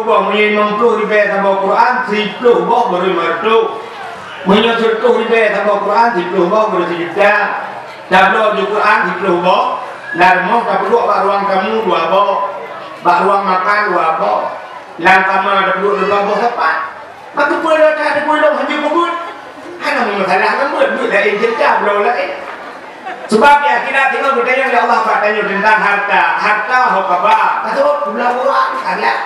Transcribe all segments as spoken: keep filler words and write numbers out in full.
Boh, meunyoe limong ploh ribèe saboh Quran, siploh boh beu lima reutôh. Meunyoe sireutôh ribèe saboh Quran, siploh boh beu sijuta. Tabloe ju Quran siploh boh, lam rumoh tapeuduek bak ruang tamu dua boh, bak ruang makan dua boh, lam kama tapeuduek dua boh sapat. Maka peue lôn that, peue lôn hanjeuet peubeuet? Hana meusalah ngon beuet, beuet laén ceurita, bloe laén. Sabab di akhirat teungoh geutanyong lé Allah bak tanyoe teuntang harta. Harta ho kaba? Ka seuôt, ka bloe Quran, ka gleh.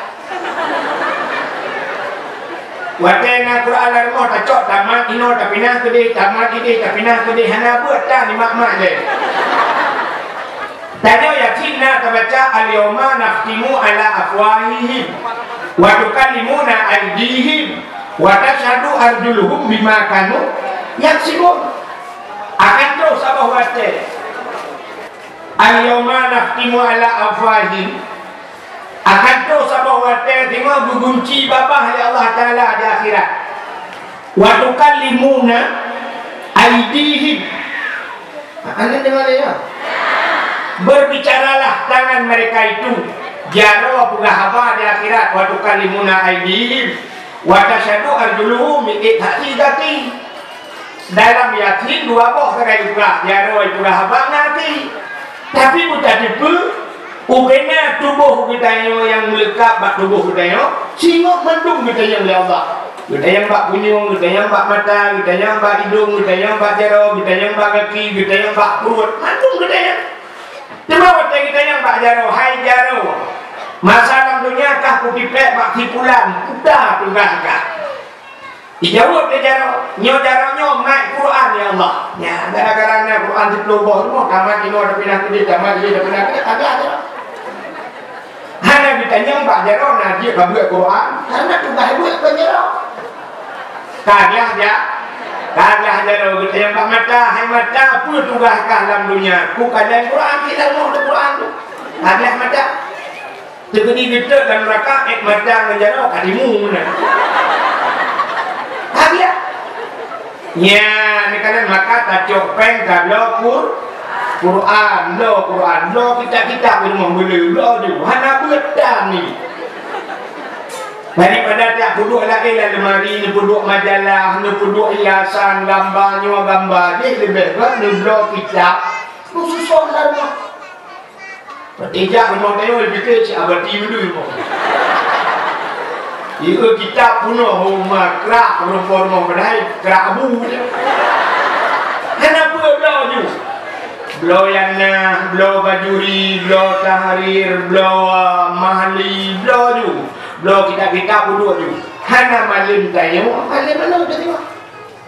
Watèe na Quran lam rumoh tacok, tamat inoe tapinah keudeh, tamat ideh tapinah keudeh, hana beuet tan di mak-mak lé. Tanyoe Yasin na tabaca, "Al-yauma nakhtimu ala afwahihim, wa tukallimuna aidihim, wa tasyhadu arjuluhum bima kanu yaksibun." Akan troh saboh watèe, "Al-yauma nakhtimu ala afwahihim," akan troh saboh watèe teungoh geugunci babah lé Allah Taala di akhirat. "Wa tukallimuna aidihim." Aneuëk deungoe lé, ya? "Berbicaralah tangan mereka itu, jaroe peugah haba di akhirat, wa tukallimuna aidihim, wa tasyhadu arjuluhum, miet saksi gaki." Dalam Yasin dua boh sagai peugah, jaroe peugah haba ngon até. Tapi beutateupeue, ubena tuboh geutanyoe nyang meuleukab bak tuboh geutanyoe, singoh mandum geutanyong lé Allah. Geutanyong bak punyueng, geutanyong bak mata, geutanyong bak idong, geutanyong bak jaroe, geutanyong bak gaki, geutanyong bak pruet, mandum geutanyong. Teuma watèe geutanyong bak jaroe, "Hai jaroe, masa lam donya kah kutipék bak si pulan, peue tugaih kah?" Ijaweueb lé jaroe, "Nyoe jaroe nyoe mat Quran, ya Allah." Nyan, gara-gara na Quran siploh boh rumoh, tamat inoe tapinah keudeh, tamat ideh tapinah keudeh, ka gleh jaroe. Hana geutanyong bak jaroe na jeuet ka beuet Quran, hana tugaih beuet kon jaroe. Ka gleh ja-, ka gleh jaroe. Geutanyong bak mata, "Hai mata, peue tugaih kah lam donya?" "Kukalon Quran, kiban lôn Quran tu." Ka gleh mata. Teukeudi geutot lam neuraka, ék mata ngon jaroe ka timu meunan. Ka gleh. Nyan, neukalon maka tacok péng tabloe Qur-, Quran, bloe Quran, bloe kitab-kitab di rumoh, beu le, bloe ju. Hana beuet tan ni. Daripada tapeuduek laén lam lemari, neupeuduek majalah, neupeuduek hiasan, gamba nyoe, gamba jih, leubeh gét neubloe kitab, neususon lam rumoh. Watèe jak rumoh tanyoe, pike cit abati beudui rumoh. Ieu kitab peunoh, oh, ma krak rumoh, rumoh padahai krak abu je. Hana peue bloe ju. Bloe Yanah, bloe Bajuri, bloe Tahrir, bloe, ah, Mahli, bloe ju. Bloe kitab-kitab peuduek ju. Hana malem tanyoe, malem aneuk teuh.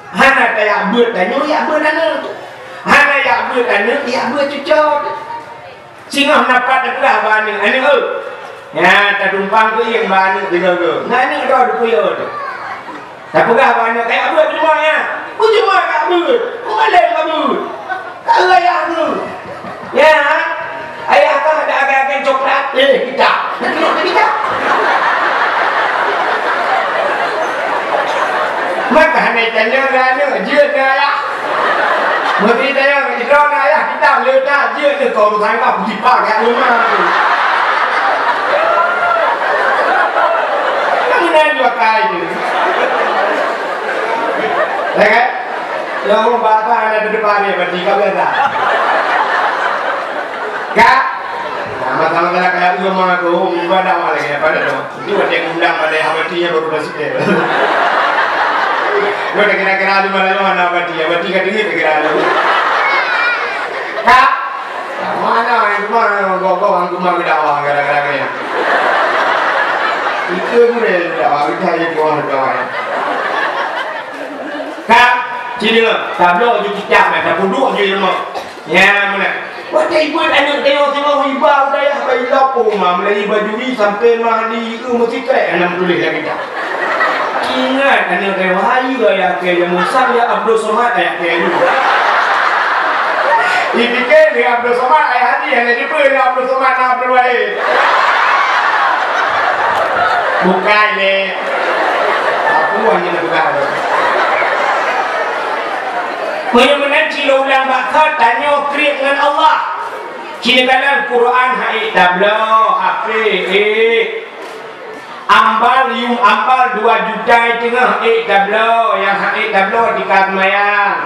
Hana tajak beuet tanyoe, jak beuet aneuk teuh. Hana jak beuet aneuk, jak beuet cucoe teuh. Singoh na pat tapeugah bak aneuk, "Aneuk, eu, nyan tatumpang keuieng bak aneuk sigoe-goe. Ngon aneuk droe teupeue teuh." Tapeugah bak aneuk, "Kajak beuet keu teuma nyan." "Peue teuma kajak beuet? Peue malem kajak beuet?" "Ka eu ayah keuh." "Nyan, ayah kah ada agen-agen coklat." "Eh, kitab." Nak tunok keu kitab. Maka hana tanyong lé aneuk, jeuet ngon ayah. Meuseuti tanyong, "Droeneuh ayah kitab le that, jeuet lé kau urusan kau, kujipak jak leumah tu." Kan meunan jua kai tu. Ya kan? Ya Allah, bapa ada di depan dia, berarti kau biasa. Kak, sama-sama kena kayak lu sama aku, ibadah malah kayak pada dong. Itu ada yang undang pada yang abatinya baru dah sikit. Gua dah kira-kira lu malah lu mana abati, abati kat dengit kira lu. Kak, mana yang kemana gua gua orang kemana dakwah gara-gara kaya. Itu pun dia dakwah, kita aja gua dakwah. Kak, sini lah, tabloe ju kitab dah, dah puduk je lemah. Ya, mana? Watèe ibuet aneuk teuh singoh iba u dayah, bayi lapor ma, mulai Bajuri sampai Mahli, eu, meusikrek hana meutuléh lagèe nyan. Ingat aneuk teuh, wahai ayah kèe nyang musang, ya Abdul Somad ayah kèe nyoe. Ipike ngon Abdul Somad ayah hadis, hana jipeue ngon Abdul Somad na Abdul Wahid. Bukai lé. Aku hanya nak peugah tu. Meunyoe meunan, ci lôn ulang bak kah, tanyoe kriet ngon Allah. Ci neukalon Quran hai tabloe, H P, eh. Ambal, yum ambal dua juta teungoh ék tabloe, nyang han ék tabloe tika seumayang.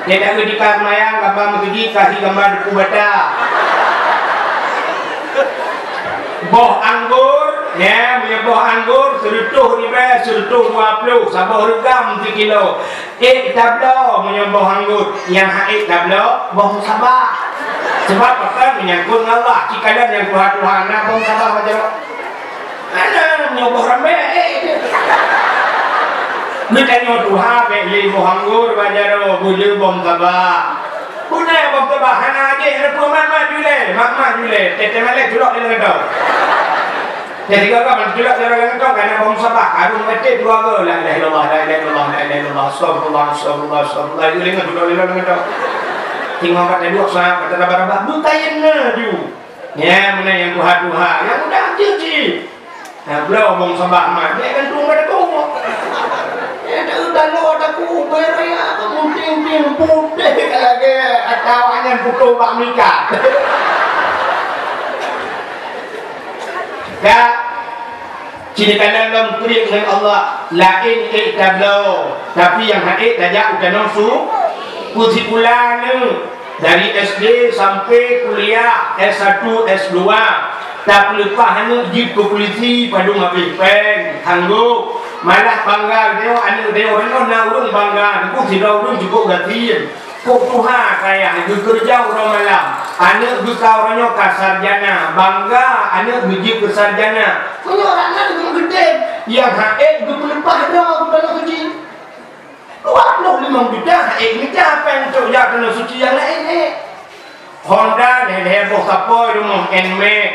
Nyang dagée tika seumayang, gamba meukeujih, kasih gamba depu bata. Boh anggor, ya, meunyoe boh anggor seureutôh ribée, seureutôh dua ploh, saboh reugam sikilo. Ék tabloe meunyoe boh anggor, nyang han ék tabloe boh musabah. Sabab pakon? Menyangkut ngon Allah, cikalon nyang tuha-tuha na boh musabah bak jaroe. Hana, nyoe boh rambée, ék. Geutanyoe tuha bék lé boh anggor bak jaroe, beujeuet boh musabah. Beuna boh musabah, hana jih, hana peue, mat-mat julée, mat-mat julée. Teuh-teuh malée culok di lakoe. Jadi, gata ban culok di lakoe, kana boh musabah, hareuem baté dua goe, la ilaha illallah, la ilaha illallah, la ilaha illallah, astagfirullah, astagfirullah, astagfirullah. Geulingan culok di lakoe. Tinggai kata dua, sa kata raba-raba, beukayém na ju. Ya, meunan nyang tuha-tuha. Nyang muda jeuet cit. Nah, bloe boh musabah mat, dia kan tueng pada tueng. Ya, tak udah lo, tak ubah raya, tak penting-penting, putih lagi. Kata awak nyan putôh bak mikat. Dak, cit kalon lom kriet ngon Allah, laén ék tabloe, tapi nyang han ék tajak u tanoh su-, peusipulan. Dari S D sampai kuliah S satu, S dua, tapeuleupah aneuk jeuet keu pulisi padub habéh péng, sanggob. Malah bangga geutanyoe aneuk geutanyoe, na ureuëng bangga, teungku sidroe ureuëng cukup gasien. Kok tuha kaya geukeureuja uroe malam, aneuk geuh ka uroe nyoe ka sarjana, bangga aneuk geuh jeuet keu sarjana. Meunyoe awak na deungon geutem, nyang han ék geupeuleupah droe keu tanoh suci. Dua ploh limong juta han ék mita péng trok jak tanoh suci nyang laén, éh. Honda lhèe-lhèe boh sapoi rumoh, Nmax,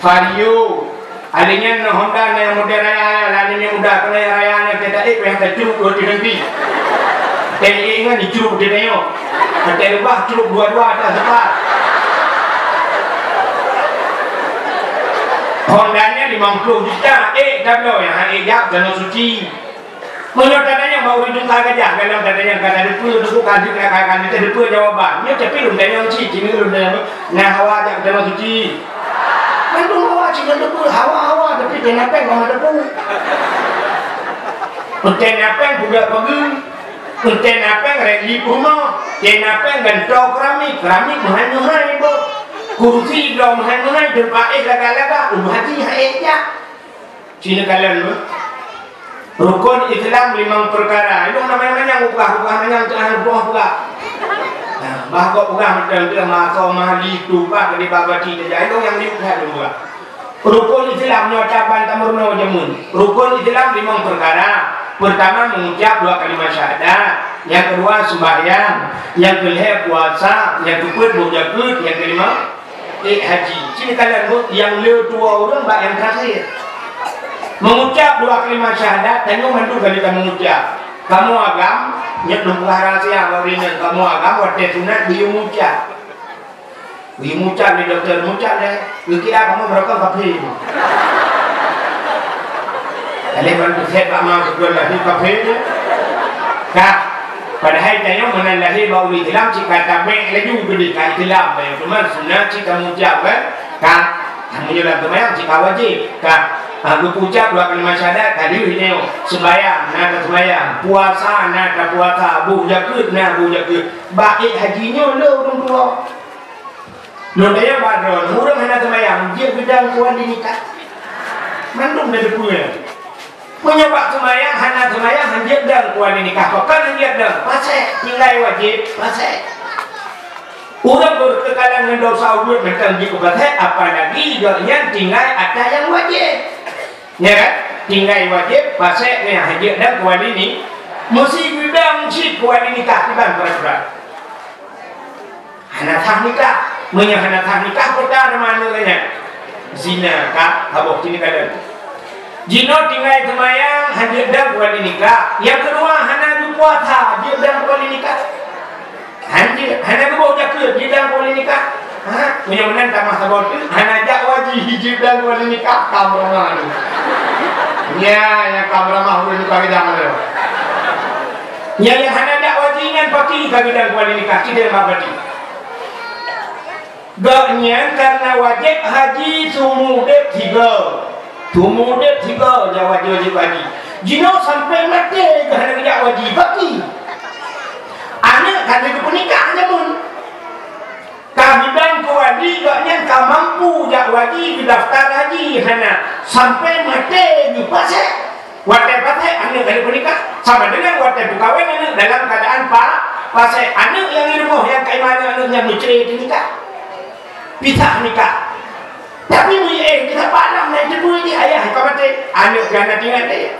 Vario. Alèh nyan na Honda na nyang model raya, raya, lagèe nyang muda keunoe raya nyan, teuka ék payah tacrok dua teuk nanti. Teuka ék nyan dicrok di tanyoe. Teuka reubah crok dua-dua atas seupah. Honda nyan limong ploh juta, ék tabloe nyang han ék jak tanoh suci. Meunyoe tatanyong bak ureueng tuha gajah, galom tatanyong ka tateupeue, teungku ka jeuet ka, ka, ka tateupeue jawaban. Nyoe tapi lôn tanyong cit, keuneuk lôn tanyong, na hawa jak tanoh suci? Mandum hawa cit lôn teupeue, hawa-hawa, tapi teuh na péng hana teupeue. Teuh na péng peugöt pageue, teuh na péng rèk li peurumoh, teuh na péng gantoe keramik, keramik meuhai-meuhai boh. Kursi bloe meuhai-meuhai, teumpat éh lagak-lagak, ureueng haji han ék jak. Cit kalon beuh. Rukon Islam limong peukara. Ilong na manyang-manyang peugah, peugah manyang teuh, peugah, peugah. Nah, bah kok peugah mantong teuh, maso, mahli, tupa, keudéh babati teuh. Ilong nyang liuk that lôn peugah. Rukon Islam nyoe taban tameurunoe jameun. Rukon Islam limong peukara. Peurtama, mengucap dua kalimat syahadat. Nyang keudua, sembahyang. Nyang keulhèe, puasa. Nyang keupeuet, boh jakeuet. Nyang keulima, ék haji. Cit kalon beuh, nyang le tuwoe ureueng bak nyang terakhir. Mengucap dua kalimat syahadat, tanyoe mandum ka lheueh tameungucap. Kamoe agam, nyoe lôn peugah rahsia bak ureueng nyan, kamoe agam watèe sunat geuyue mengucap. Geuyue mengucap lé dokto, mengucap lé, geukira kamoe meurokok kafé. Alèh ban teusét bak ma beutôi lahé kafé nyoe. Ka. Padahai tanyoe meunan lahé bak ureueng Islam cit ka tabek laju keudéh ka Islam, teuma sunat cit ka meucap kan? Ka. Meunyoe lam seumayang cit ka wajéb, ka. Ha, geupeucap dua kalimat syahadat ka deuh nyoe. Seumayang na taseumayang, puasa na tapuasa, boh jakeuet na boh jakeuet. Bak ék haji nyoe le ureueng tuwoe. Lôn tanyong bak droeneuh, ureueng hana seumayang, jeuet geudang keu wali nikah? Mandum na teupeue. Meunyoe bak seumayang, hana seumayang, han jeuet dang keu wali nikah. Pakon han jeuet dang? Pasék, tinggai wajéb, pasék. Ureueng beukeukalan ngon desya ubeut mantong jeuet keu pasék, apalagi gobnyan tinggai atra nyang wajéb. Nya kan? Tinggai wajéb, pasék nyan han jeuet dang keu wali ni-, meusi geudang cit keu wali nikah kiban peuraturan. Hana sah nikah. Meunyoe hana sah nikah, peue ta nama aneuk nyan? Zina, ka, saboh cit kalon. Jinoe tinggai seumayang, han jeuet dang keu wali nikah. Nyang keudua, hana geupuasa, jeuet dang keu wali nikah. Han jeuet, hana geuboh jakeuet, jeuet dang keu wali nikah. Ha? Meunyoe meunan tamah saboh teuk, hana jak haji, jeuet dang keu wali nikah, ka meuramah tu. Nya, nya ka meuramah ureueng nikah keudang tu. Nyang, nyang hana jak haji nyan paki ka geudang keu wali nikah, cit dang bak paki. Gobnyan karena wajéb haji seumur udép sigoe. Teuma udeb sigoe jak wadi, wajéb wadi. Jinoe sampoe maté geuh hana geujak wadi, baki. Aneuk ka lheueh geupeunikah jameun. Ka bidan keu wadi, gobnyan ka mampu jak wadi, geudaftar haji hana, sampoe maté geupasek. Watée pasek, aneuk ka lheueh peunikah, sama deungon watée peukawen aneuk dalam keuadaan pa-, pasek. Aneuk nyang di rumoh nyang ka iman aneuk nyan meucre teunikah. Pisah nikah. Tapi meuiéh teuh pat lam na teupeue jih ayah ka maté, aneuk ka na tinggai deh.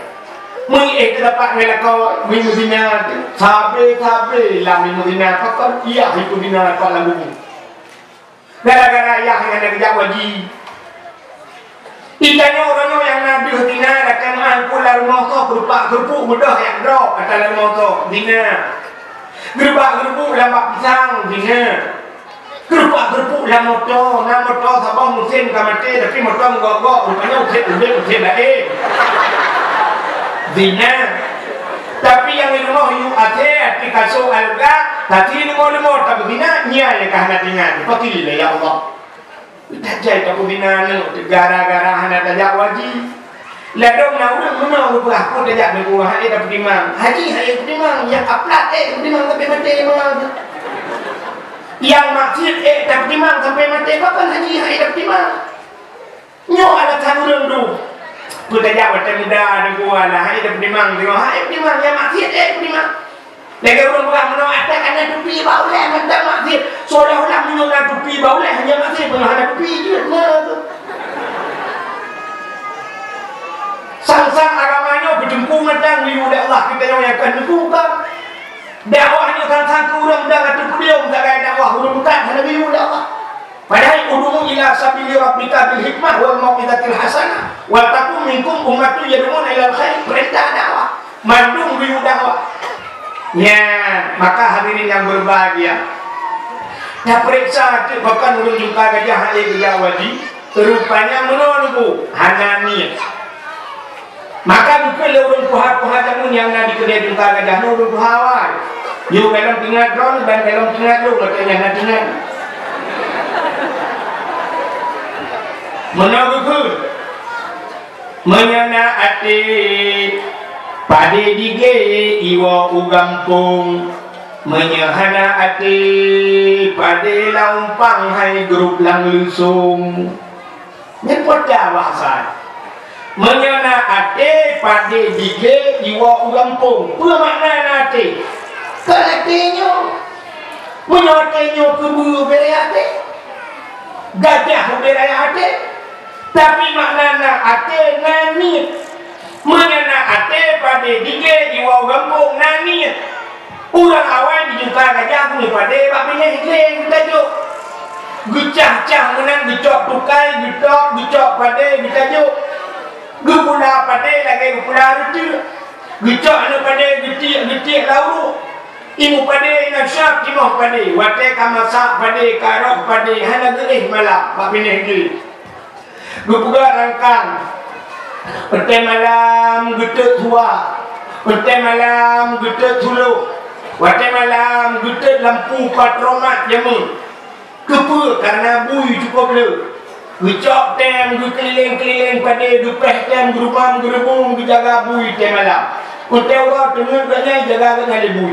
Meuiéh teuh pat ngon lakoe, meumeuzina teuh. Sabe-sabe lam meumeuzina pakon, iyah ipeuzina pat lam bumoe. Gara-gara ayah nyan na geujak wadi. Di tanyoe uroe nyoe nyang na deuh tina, rakan meu'ah pun lam rumoh soe, keurupak-keurupuk beudôh jak droe ata lam rumoh soe, zina. Geurupak-geurupuk lam bak pisang, zina. Geurupak-geurupuk lam moto, na moto saboh musém ka maté, tapi moto meugok-gok, rupanya usét udeb, usét laén. Zina. Tapi nyang di rumoh yue até, até kasô alga, tapi leumo-leumo tabeuzina, nyan nyang ka hana tinggai, pakri lé, ya Allah. Tajak tapeubina aneuk gara-gara hana tajak wadi. Ladôm na ureueng meunoe geupeugah, "Peue tajak neugui, han ék tapeutimang." Haji han ék tapeutimang, nyang aplat ék tapeutimang sampai maté meunan. Nyang maksiet ék tapeutimang sampai maté, pakon haji han ék tapeutimang? Nyoe alasan ureueng tu. Peue tajak watée muda neugui, han ék tapeutimang, han ék tapeutimang, nyang maksiet ék tapeutimang. Lagée ureueng peugah meunoe, "Até ka na tupi bak ulée mantong maksiet." Seolah-olah meunyoe na tupi bak ulée, hanya maksiet, meunyoe hana tupi jeuet na tu. Sang-sang agama nyoe beuteungku mantong geuyue lé Allah, kita nyoe nyang ka neugui ka. Dakwah nyoe sang-sang keu ureueng dang ateueh podium, sagai dakwah ureueng meukat hana geuyue lé Allah. Padahai ud'u ila sabili rabbika bil hikmah wal mau'izatil hasanah, wal takun minkum ummatun yad'una ilal khair, peurintah dakwah. Mandum geuyue dakwah. Nyan, maka hadirin yang berbahagia, tapeuriksa teuk pakon ureueng jungka gajah han ék geujak wadi, rupanya meunoe neubu, hana niet. Maka geukheun lé ureueng tuha-tuha jameun nyang na di keudée jungka gajah nyoe ureueng tuha awai. Yôh galom teuingat droeneuh dan galom teuingat lôn, watée nyan na teuingat. Meunoe geukheun. Meunyoe na até, padé digé iwoe u gampông. Meunyoe hana até, padé lam umpang hai grôp lam leusông. Nyan peue bahasa? Meunyoe na até, padé digé iwoe u gampông. Peue makna na até? Kon até nyoe. Meunyoe até nyoe keubeue ubé raya até, gajah ubé raya até, tapi makna na até na niet. Meunyoe na até, padé digé iwoe u gampông na niet. Ureueng awai di jungka gajah meunyoe padé bak binéh glé geutajok. Geucah-cah meunan, geucok tukai, geutôb, geucok padé geutajok. Geupula padé lagée geupula reuteuek. Geucok aneuk padé geutiek-geutiek lam uruek. Imeum padé nyang siab timoh padé, watée ka masak padé, ka rôh padé, hana geuéh malam bak binéh glé. Geupeugah rangkang, watée malam geutot suwa, watée malam geutot sulôh, watée malam geutot lampu patromak jameun. Keupeue? Karena bui cukup le. Geucok tem geukeulileng-keulileng padé, geupréh tem geurubam geureubong geujaga bui tem malam. Watée uroe teungeut gobnyan jaga gobnyan lé bui.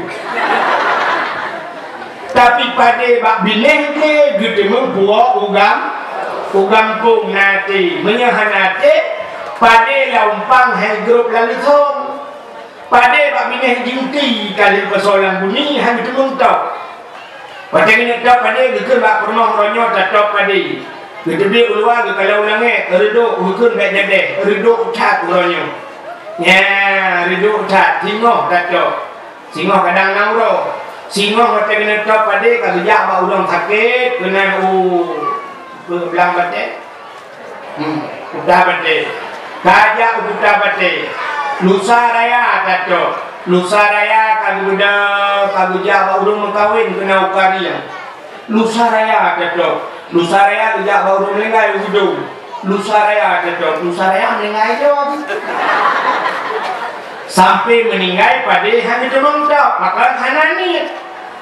Tapi padé bak binéh glé geuteumeung puwoe u gam-, u gampông na até. Meunyoe hana até, padé lam umpang hai grôp lam leusông. Padé bak binéh jingki ka lheueh peusoe lam bumi, han geuteumeung top. Watée geuneuk top padé geukheun bak peurumoh uroe nyoe tatop padé. Geuteubiet u luwa geukalon u langét, reudok geukheun bék jadéh, reudok that uroe nyoe. Nyan, reudok that, singoh tatop. Singoh kadang na uroe. Singoh watée geuneuk top padé ka geujak bak ureueng sakét, keunan u blang batée. Hmm, Kuta Batée. Ka jak u Kuta Batée. Lusa raya tatop. Lusa raya ka geubeudôh, ka geujak bak ureueng meukawen keunan u karieng. Lusa raya tatop. Lusa raya geujak bak ureueng meuninggai u Geudong. Lusa raya tatop. Lusa raya meuninggai jom. Sampai meuninggai padé han geuteumeung top, maka hana niet.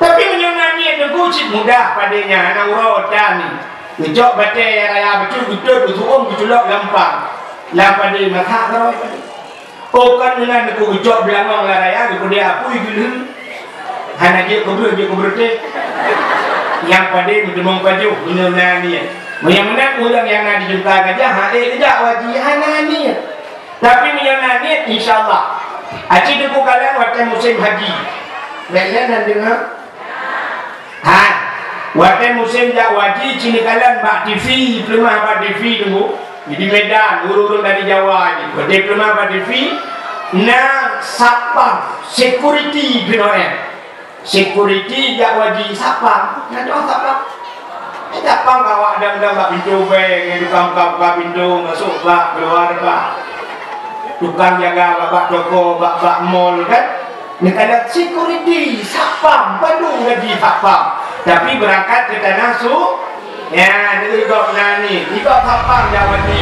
Tapi meunyoe na niet teungku cit mudah padé nyan, hana uroe tan. Geucok batée nyang raya bacut, geutot, geusu'um, geuculok lam umpang. Lam padé masak keudroe padé. Oh, kon meunan Teungku geucok beulangong lam raya, geupeudeh apui geulheueh. Hana jeuet keu breueh, jeuet keu breueh teh. Nyang padé meuteumong pajoh, meunyoe na niet. Meunyoe meunan ureueng nyang na di Jungkai Gajah, ha, ék geujak haji, hana niet. Tapi meunyoe na niet, insya Allah. Aci Teungku kalon watèe musém haji. Bèk lé nan deungö. Ha, watèe musém jak haji, ci neukalon bak T V, peuleumah bak T V Teungku. Di Medan, ureueng-ureueng dari Jawa nyan. Watèe peuleumah bak T V, na satpam, security keunoe. Security jak haji satpam. Na cok satpam. Eh, satpam ka awak dang-dang bak pintoe bank, tukang buka-buka pintoe, masuk bak, keluar bak. Tukang jaga bak, bak toko, bak, bak mall kan. Neukalon security, satpam, padum gaji satpam. Tapi beurangkat keu tanah su-, ya, neukalon gobnyan nyan. Iba satpam jak haji,